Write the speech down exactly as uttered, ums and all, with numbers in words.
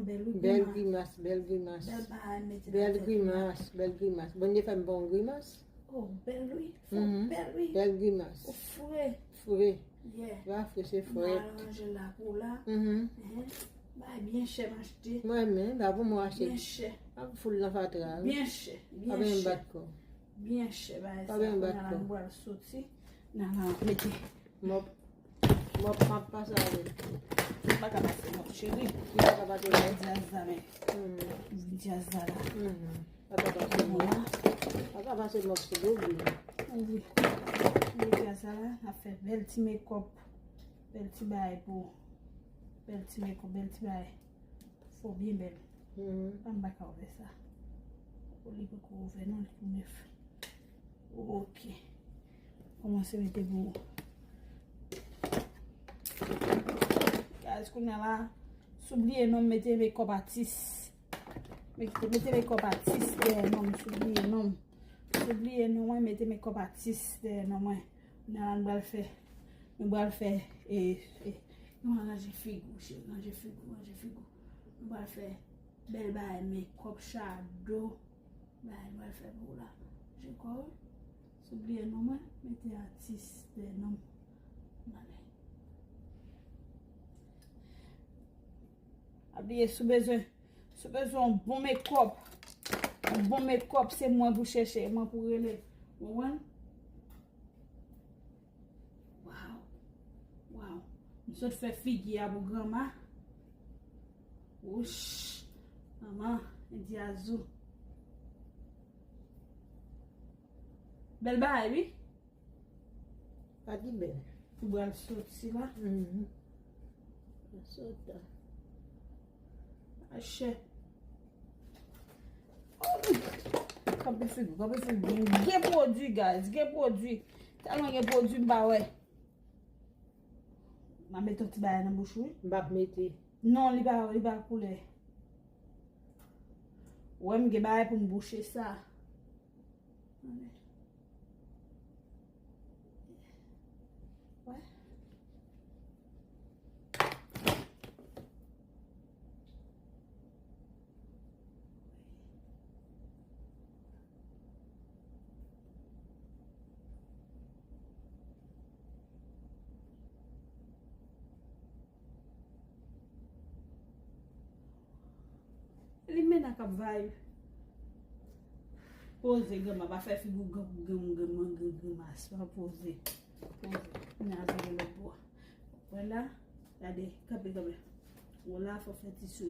Bèl wi, bèl grimas, bèl grimas. Bèl bagay mete nan tèt mwen. Bèl grimas, bèl grimas. Bondye fè m bon grimas. Oh, bèl wi. Fò bèl wi. Bèl grimas. Ou fre. Fre. Yeah. Pa fre, se frèt. M aranje la pou la. Mhm. Bay byen chè m achte. Mwen menm, la pou mwen achte. Byen chè. Ap foul nan fatra wi. Byen chè. Pa byen chè. Byen chè bagay sa. Pa byen bat kò. Kounye a la nou pral soti. N a mete. Mòp. Mòp m ap pase avè l. M pa ka pase mòp, cheri. M pa ka pase mòp. Dyaz la, men. Hmm. Dyaz la la. Hmm. Pa ka pase mòp. Pa ka pase mòp sou do wi. Wi. Dyaz la la, n ap fè bèl ti mekòp. Bèl ti bagay pou. Bèl ti mekòp, bèl ti bagay. Fò byen bèl. Hmm. Pa m pa ka ouvè sa. Ou li poko ouvè non, li tou nèf. Ok. Kòmanse mete pou ou. Guys, kounye a la, si w bliye non m, mete mekòp atis. Mete, mete mekòp atis dèyè non m, si w bliye non m. Si w bliye non mwen, mete mekòp atis dèyè non mwen. Kounye a la, nou pral fè, nou pral fè, e, e, nou ranje figi w, cheri, ranje figi w, ranje figi w. Nou pral fè bèl bagay, mekòp, chado. Bagay mwen fè pou ou la. Je kò wi. Si w bliye non mwen, mete atis dèyè non m. Male. Pa bliye si w bezwen, si w bezwen yon bon mekòp. Yon bon mekòp, se mwen pou chèche, mwen pou rele. Ou konprann? Waw. Waw. M sot fè figi a pou granma. Wouch. Manman, India Zoo. Bèl bagay, wi. Pa di bèl. Pou bral soti la. Mhm. Sot la. Achè. Kanpe figi, kanpe figi. Gen pwodui, guys, gen pwodui. Tèlman gen pwodui, m pa wè. M a mete yon ti bagay nan bouch ou, wi. M p ap mete. Non, li pa, li pa koulè. Ou wè, m gen bagay pou m bouche sa. Wè. Limena k ap vibe. Poze, granma, pa fè figi w gran, gran, gran, gran, gran, grimas. Pa poze. Poze. N a vire lòt bò. Wè la, gade, kanpe, kanpe. Wè la, fò fè ti sou.